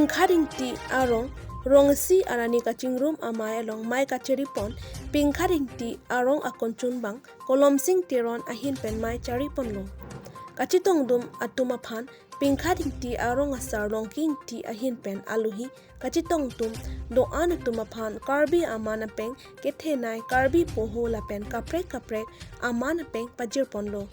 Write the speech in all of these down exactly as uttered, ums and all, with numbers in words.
Pingkhat Ingti arong, rong isi arni kachingrum amei along mei kacheri pon, Pingkhat Ingti arong akonchunbang Kolomsing Teron ahin pen mei chari ponlo. Kachetongdun atum aphan Pingkhat Ingti arong asar Longki Ingti ahin pen alohi kachetongdun do-an atum aphan Karbi aman apeng kethenei Karbi poho lapen kaprek kaprek aman apeng pajir ponlo.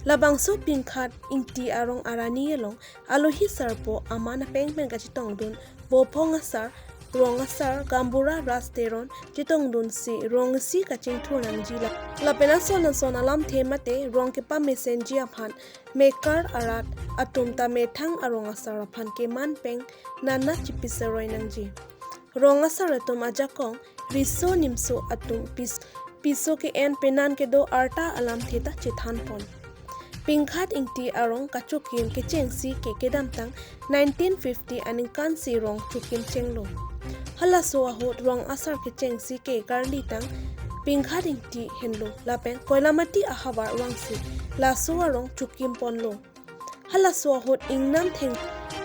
Labangso Pingkhat Ingti arong arni along alohi sarpo aman apeng pen kachetongdun Bophong asar, rong asar Gambura Ras Teron chetongdunsi rong isi kachingthur nangji la-, lapen ason ason alamthe mate rong kepamesenji aphan mekar arat atum ta methang arong asar aphan keman pen nana chipiseroi nangji. Rong asar atum ajakong riso nimso atum pis-, piso ke-en penan kedo arta alamthe ta chethan pon. Pingkhat Ingti arong kachokim kechengsi ke kedamtang nineteen fifty aningkan si rong chokim chenglo. Halaso ahut rong asar kechengsi ke karlitang Pingkhat Ingti henlo lapen Koilamati ahavar vangsi laso arong chokim ponlo. Halaso ahut ingnam theng,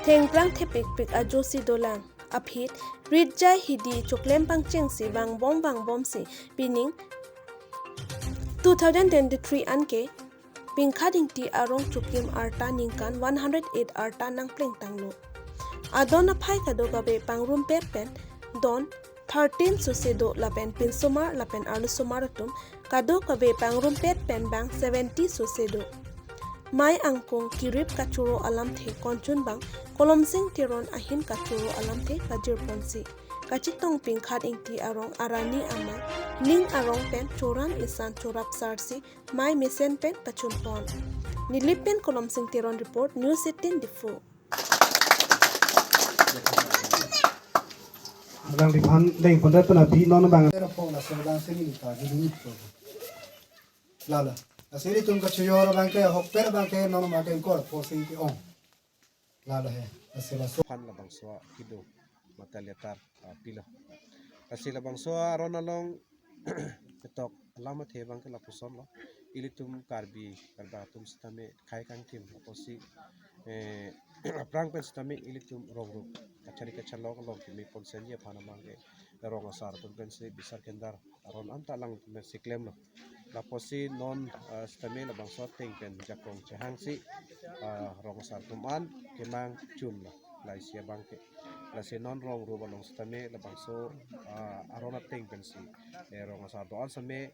thengphrang thepikpik ajosi dolang. Aphi rit jai hidi choklem pangchengsi vangbom vangbomsi pining two thousand twenty-three anke Pingkhat Ingti arong chokim arta ningkan one hundred eight arta nangplengtanglo. Adon aphai kadokave pangrumpet pen don thirteen sose do lapen pinsomar lapen arlosomar atum kadokave pangrumpet pen bang seventy sose do. Mei angkung kirip kachoro alamthe konchunbang Kolomsing Teron ahin kachoro alamthe pajir ponsi kachetong Pingkhat Ingti arong arni amei ning arong pen choran isan chorap sarsi mei mesen pen pachun pon. Nilip pen Kolomsing Teron report, News eighteen Diphu. Alangliphan deng pondet pen aphi non abang. Era pong laso abang sini ka gini. Lalo. Lasi ilitum kachoyor abangke, hokpet abangke non abangke ingkoi ra pho sing ke-ong. Lalo he. Lasi laso aphan labangso kedo mate letter, ah, pilo. Lasi labangso aron along ketok alam athe abangke lapuson lo. Ilitum Karbi, Karbi atum sitame khei kangkim apotsi, eh, aphrang pen sitame ilitum rong rup kachari kachalok along kimi ponsenji aphan abangke rong asar atum pensi bisar kendar aron anta alangtum si klemlo. Lapotsi non, ah, sitame labangso ateng pen jakong chehangsi, ah, rong asar atum an kemang chunlo. Laisi abangke. Lasi non rong rup along sitame labangso, ah, aron ateng pensi, eh, rong asar do-an sitame,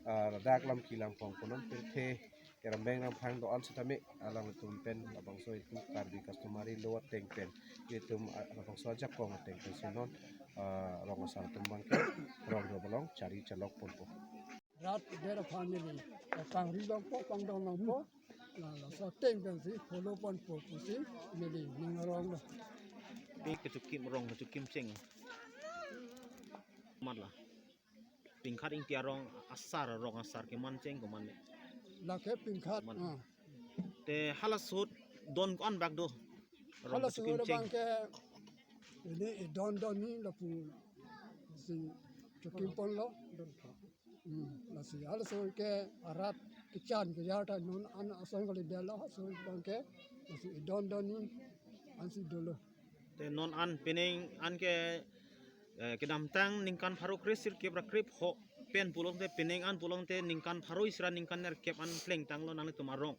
ah, ladak lam kilang pong konon pirthe, kerambeng ramphang do-an sitame alangtum pen labangso itum Karbi customary law ateng pen itum, ah, labangso ajakong ateng pensi non, ah, rong asar atum abangke rong rup along chari chalok ponpo. Rat der family, pangri longpo, pangdong longpo, la, laso ateng pensi follow ponpo pusi neli ning arong lo. Pi kachokim rong kachokim cheng. Matla. Pingkhat Ingti arong asar, rong asar keman cheng koman ne. Lake Pingkhat. Man. Ah. Te halaso ahut don ko-an bak do. Rong halaso kachokim ahut cheng. Abangke ini idon don ni lapusi chokim ponlo. Hmm, lasi halaso ke arat kechan kejal ta non an ason kali delo, halaso abangke lasi idon don ni ansi dolo. Te non an pining an ke, eh, kedamtang ningkan pharo kre sirkep ra krepho pen pulote pining an pulote ningkan pharo isi ra ningkan nerkep an plengtanglo nanglitum arong.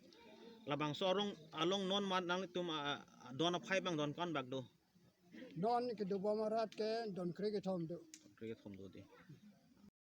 Labangso arong along non mat nanglitum, ah, don aphai abang don ko-an bak do. Non kedobom arat ke don kre kethom do. Kre kethom do de.